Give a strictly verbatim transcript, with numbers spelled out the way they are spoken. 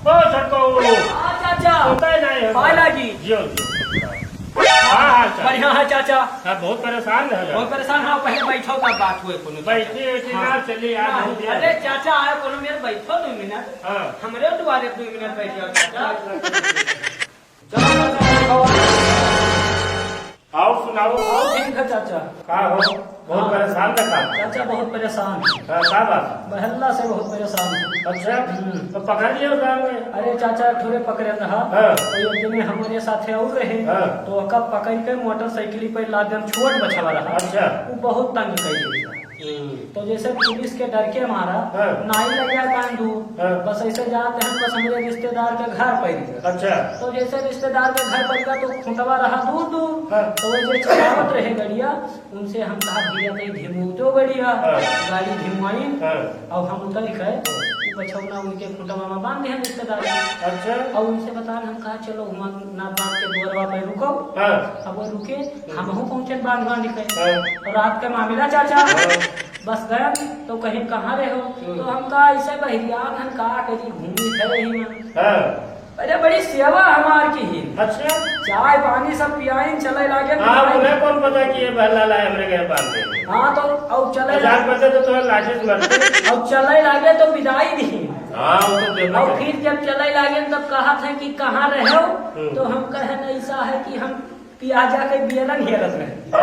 ओ छोटको। हाँ चाचा। होता है ना ये। पाए लागी। जियो, जियो। हाँ, हाँ, चाचा। बढ़िया है चाचा। हाँ, बहुत परेशान है यार। बहुत परेशान, हाँ, पहले बैठो तब बात होए कोनो चाचा। बैठी, बैठी हाँ। ना चली यार, हाँ, बहुत देर। अरे चाचा, आए कोनो मेरे बैठो दो मिनट। हाँ। हमरे दुआरे दो मिनट बैठ जाओ चाचा। चलो चाचा, बैठो। और सुनाओ। और ठीक है चाचा। का हो? बहुत हाँ। परेशान का का? चाचा बहुत परेशान है। का, का बात? बहल्ला से बहुत परेशान है। अच्छा, हम्म। तो पकड़ लियो गाँव में। अरे चाचा, थोड़े पकड़े रहा। हाँ। तो एक दिन हमारे साथे और रहे। हाँ। तो ओका पकड़ के मोटरसाइकिल पे लाद देन, छोट बछवा रहा। अच्छा। वो बहुत तंग कर दिया। हम्म। तो जैसे पुलिस के डर के मारा, हाँ। नाई लग जाए कान दूर। हाँ। बस ऐसे जाते हैं, बस हमारे रिश्तेदार के घर पर ही। अच्छा। तो जैसे रिश्तेदार के घर पर गया तो खुंटवा रहा दूर दूर। हाँ। तो वो जो चलावत रहे गड़िया, उनसे हम कहा, "भैया, कहीं धिमू तो गड़िया।" हाँ। गाड़ी धिमवाइन, हाँ। और हम उतर गए, वो बछौना उनके खुंटवा में बांध दिया रिश्तेदार के। अच्छा। और उनसे बतान, हम कहा, "चलो, हुआ ना बांध के दुआरवा पे रुको।" हाँ। अब वो रुके, हमहू पहुँचे बांध बांध के। हाँ। और रात का मामला चाचा, हाँ। बस गए तो कहीं, "कहाँ रहे हो?" हम्म। तो हम कहा, "ऐसे बहरिया हन, का करी, घूमी थे रही में।" हाँ। अरे बड़ी सेवा हमार की ही। अच्छा। चाय पानी सब पियाइन, चले लागे हाँ, बिदाई। उन्हें कौन पता कि ये बहला लाए हमरे घर बांध दे। हाँ, तो अब चले तो जान पता तो तुम्हें लाठे से मारते। अब चले लागे तो बिदाई दी। हाँ, वो तो जरूर और है। फिर जब चले लागे तब कहा थे कि "कहाँ रहे हो?" हम्म। तो हम कहे, "ऐसा है कि हम पियाजा के बियरन हेरत रहे।"